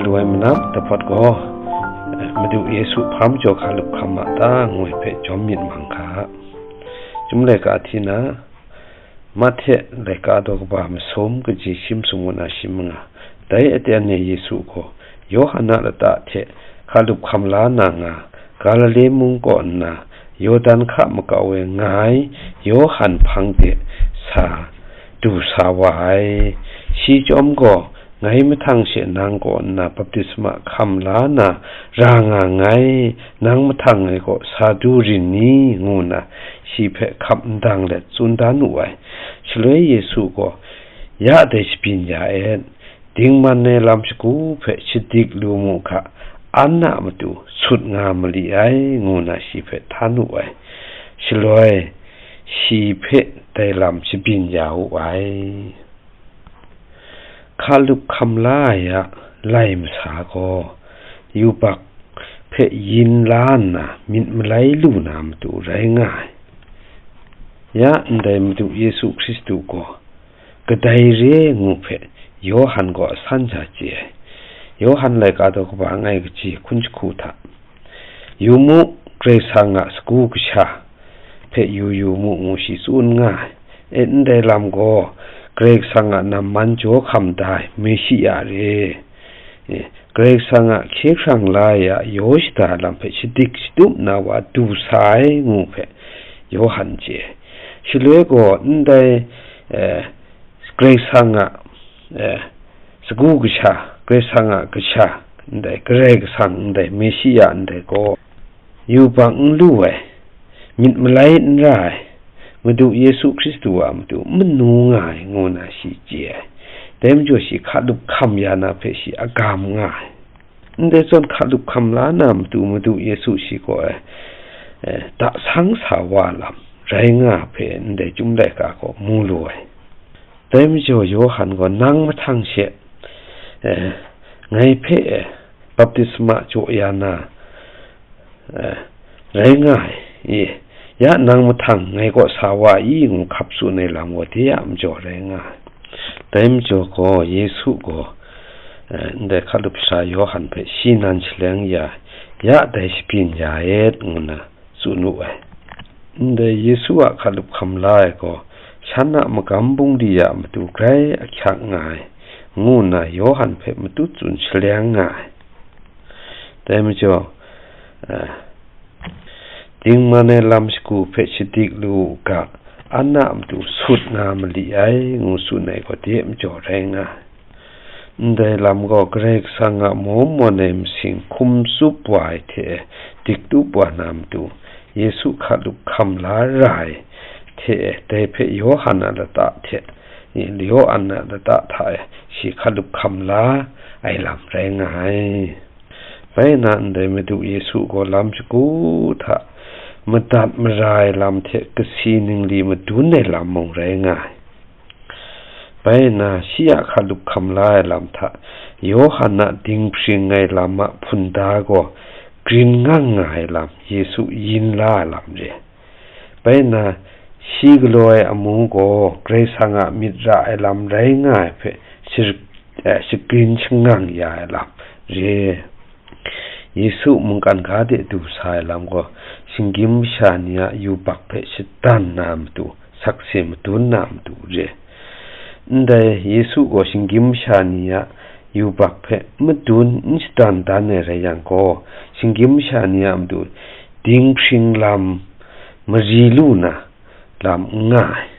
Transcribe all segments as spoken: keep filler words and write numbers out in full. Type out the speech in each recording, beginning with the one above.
Wai manam dapawt gaw, Madu Yesu hpa majaw hkalup hkam ma ta, ngu ai hpe jawm myit mang hka. Chyum laika hti na, Mahte laika daw kaba masum kaji shi masum ngu na shi manga. Dai aten e Yesu gaw Yawhan a lata hte hkalup hkam la na nga, Galile mung kaw nna, Yawdan hka makau e nga ai Yawhan hpang de sa du sa wa ai. Shi chyawm gaw, "Ngai mahtang she nang kaw nna baptisma hkam la na ra nga nngai, nang mahtang ngai kaw sa du rin ni?" ngu nna shi hpe hkap ndang let tsun dan wu ai. Shaloi Yesu gaw, "Ya dai shabyin ya et, dingman ai lam shagu hpe shadik lu mu hka, an a matu sut nga mali ai," ngu nna shi hpe htan wu ai. Shaloi shi hpe dai lam shabyin ya wu ai. Hkalup hkam la ai a lai masa gaw, yubak hpe yin la nna myit malai lu na matu rai nga ai. Ya ndai Madu Yesu Hkristu gaw kadai re ngu hpe Yawhan gaw asan sha chye ai. Yawhan laika daw kaba langai kaji hkun jahku hta, "Yu mu, Karai Kasang a sagu kasha hpe yu yu mu," ngu shi tsun nga ai. E, ndai lam gaw Karai Kasang a namman jaw hkam da ai Meshiya re. E, Karai Kasang a hkye hkrang la ai a yaw shada lam hpe shadik shatup na wa du sa ai ngu hpe Yawhan chye ai. Shaloi gaw ndai, e, Karai Kasang a, e, sagu kasha, Karai Kasang a kasha, ndai Karai Kasang ndai Meshiya ndai gaw yubak n lu ai, myit malai n ra ai, Madu Yesu Hkristu a matu manu nga ai, ngu na shi chye ai. Dai majaw shi hkalup hkam ya na hpe shi agam nga ai. Ndai zawn hkalup hkam la na matu Madu Yesu shi gaw, e, e, dasang sa wa lam rai nga hpe ndai Chyum laika gaw mu lu ai. Dai majaw Yawhan gaw, "Nang mahtang she, e, ngai hpe, e, baptisma jaw ya na, e, rai nga ai, e, ya nang mahtang ngai kaw sa wa i?" ngu hkap tsun ai lam gaw de a majaw rai nga ai. Dai majaw gaw Yesu gaw, e, ndai hkalup sara Yawhan hpe shi nan shaleng ya, "Ya dai shabyin ya et," ngu na tsun wu ai. Ndai Yesu a hkalup hkam la ai gaw, shan a magam bungli a matu grai ahkyak nga ai, ngu nna Yawhan hpe matut tsun shaleng nga ai. Dai majaw, eh, dingman ai lam shagu hpe shadik lu u ga, an a matu sut nga mali ai, ngu tsun ai gaw de majaw rai nga ai. Ndai lam gaw Karai Kasang a maw mawn ai masing hkum tsup wa ai hte e, dik tup wa na matu, Yesu hkalup hkam la ra ai hte e, dai hpe Yawhan a lata hte, Yawhan a lata hta e shi hkalup hkam la ai lam rai nga ai. Bai nna ndai Madu Yesu gaw lam shagu hta madat mara ai lam hte kasi ningli madun ai lam mung rai nga ai. Bai nna, shi a hkalup hkam la ai lam hta, Yawhan a dinghpring ai lam a hpunda gaw grin ngang nga ai lam, Yesu yin la ai lam re. Bai nna, shi galaw ai amu gaw Karai Kasang a myit ra ai lam rai nga ai hpe shar-, eh, shagrin shangang ya ai lam re. Yesu mungkan ga de du sa ai lam gaw, shinggyim masha ni a yubak hpe shadan na matu, sakse madun na matu re. Ndai Yesu gaw shinggyim masha ni a yubak hpe madun n shadan dan ai rai yang gaw, shinggyim masha ni a matu dinghpring lam mari lu na lam n nga ai.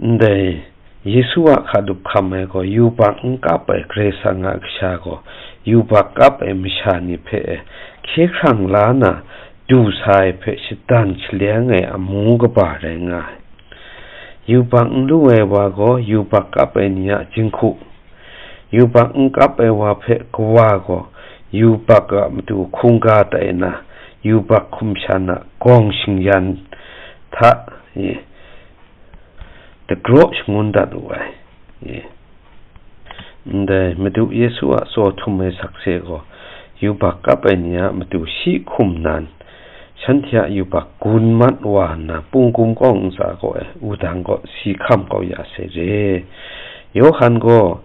Ndai Yesu a hkalup hkam ai gaw, yubak n kap ai Karai Kasang a Kasha gaw, yubak kap ai masha ni hpe hkye hkrang la na du sa ai hpe shadan shaleng ai amu kaba rai nga ai. Yubak n lu ai wa gaw, yubak kap ai ni a jinghku, yubak n kap ai wa hpe kawa gaw, yubak a matu hkungga tai na, yubak hkum shan a gawng shingyan hta, e, dagraw shangun dat wu ai. E, ndai Madu Yesu a tsaw htum ai sakse gaw, yubak kap ai ni a matu shi hkum nan, shanhte a yubak gun mat wa nna, punggum kawng ntsa gaw e, wudang gaw si hkam kau ya sai re. Yawhan gaw,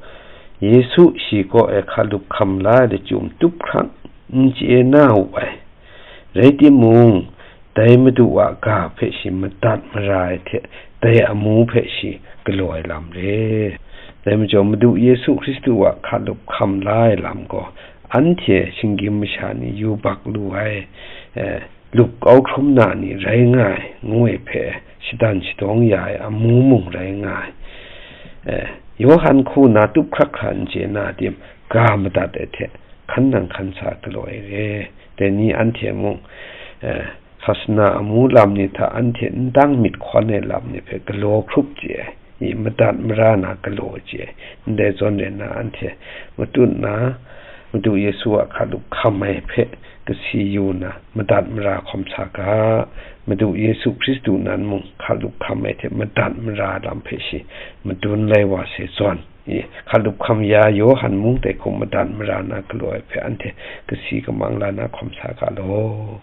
Yesu shi kaw e hkalup hkam la ai lachyum tup hkrak n chye na wu ai. Rai timung, dai Madu a ga hpe shi madat mara ai hte, dai amu hpe shi galaw ai lam re. Dai majaw, Madu Yesu Hkristu a hkalup hkam la ai lam gaw, anhte shinggyim masha ni yubak lu ai, eh, lup kau hkrum na ni rai nga ai, ngu ai hpe shadan shadawng ya ai amu mung rai nga ai. Eh, Yawhan hku na tup hkrak hkra n chye na tim, ga madat ai hte, hkan nang hkan sa galaw ai re. Dai ni anhte mung, eh, sasana amu lam ni hta anhte n dang myit hkawn ai lam ni hpe galaw hkrup chye ai. I madat mara na galaw chye ai. Ndai zawn rai nna, anhte matut nna, Madu Yesu a hkalup hkam ai hpe kasi yu nna, madat mara hkawm sa ga. Madu Yesu Hkristu nan mung hkalup hkam ai hte madat mara lam hpe shi madun lai wa sai zawn, i hkalup hkam ya Yawhan mung dai hku madat mara na galaw ai hpe anhte kasi kamang la na hkawm sa ga law.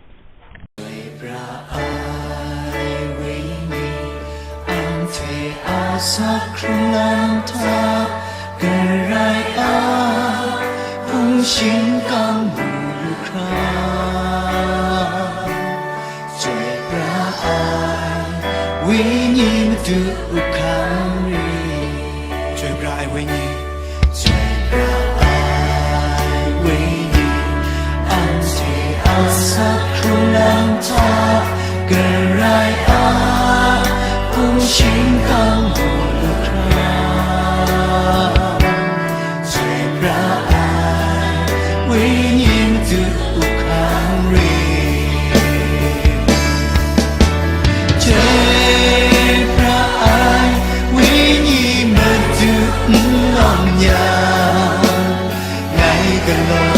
Chyoi pra ai wenyi, anhte a sa hkrung lam hta, Karai a hpung shingkang mu lu hkra. Chyoi pra ai wenyi, Madu hkam re. Chyoi pra ai wenyi, chyoi pra ai wenyi, anhte a sa hkrung lam hta, Karai a hpung shingkang mu lu hkra. Chyoi pra ai wenyi, Madu hkam re. Chyoi pra ai wenyi, Madu n lawm yang, ngai galaw